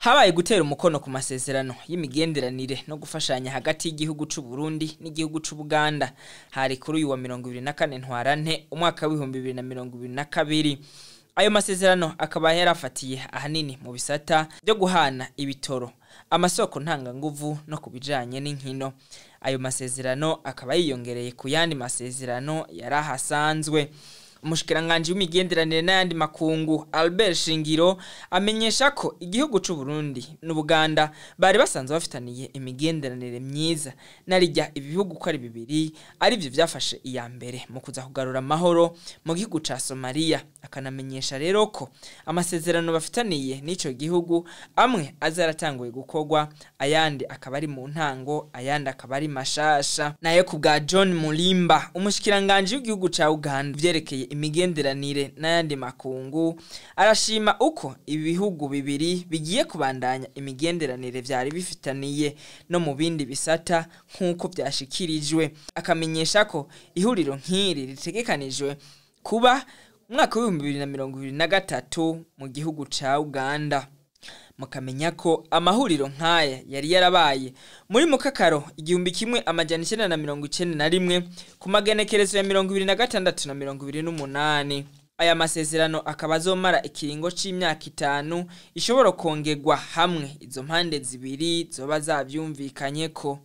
Habaye gutera umukono ku masezerano y'imigenderanire no gufashanya hagati y'igihugu c'u Burundi n'igihugu c'u Buganda. Hari kuri uyu wa 24 Ntwarante umwaka w'2022. Ayo masezerano akaba yarafatiye ahanini mu bisata byo guhana ibitoro, amasoko ntanganguvu no ku bijanye n'inkino. Ayo masezerano akaba yiyongereye ku yandi masezerano yari ahasanzwe. Umushikiranganji w'imigenderanire n'ayandi makungu, Albert Shingiro, amenyesha ko igihugu c'u Burundi n'Ubuganda bari basanzwe bafitaniye imigenderanire myiza, narijya ibihugu uko ari bibiri arivyo vyafashe iya mbere mu kuza kugarura amahoro mu gihugu ca Somalia. Akanamenyesha rero ko amasezerano bafitaniye n'ico gihugu amwe aza yaratanguye gukorwa, ayandi akaba ari mu ntango, ayandi akaba ari mashasha. Nayo ku bwa John Mulimba, umushikiranganji w'igihugu ca Uganda vyerekeye imigenderanire n'ayandi makungu, arashima uko ibihugu bibiri bigiye kubandanya imigenderanire vyari bifitaniye no mu bindi bisata nk'uko vyashikirijwe. Akamenyesha ko ihuriro nk'iri ritegekanijwe kuba umwaka w'2023 mu gihugu ca Uganda. Mukamenya ko amahuriro nk'aya yari yarabaye muri Mukakaro 1991 ku magenekerezo ya 26 na 28. Aya masezerano akaba azomara ikiringo c'imyaka 5 ishobora kongerwa hamwe izo mpande zibiri zoba zavyumvikanyeko.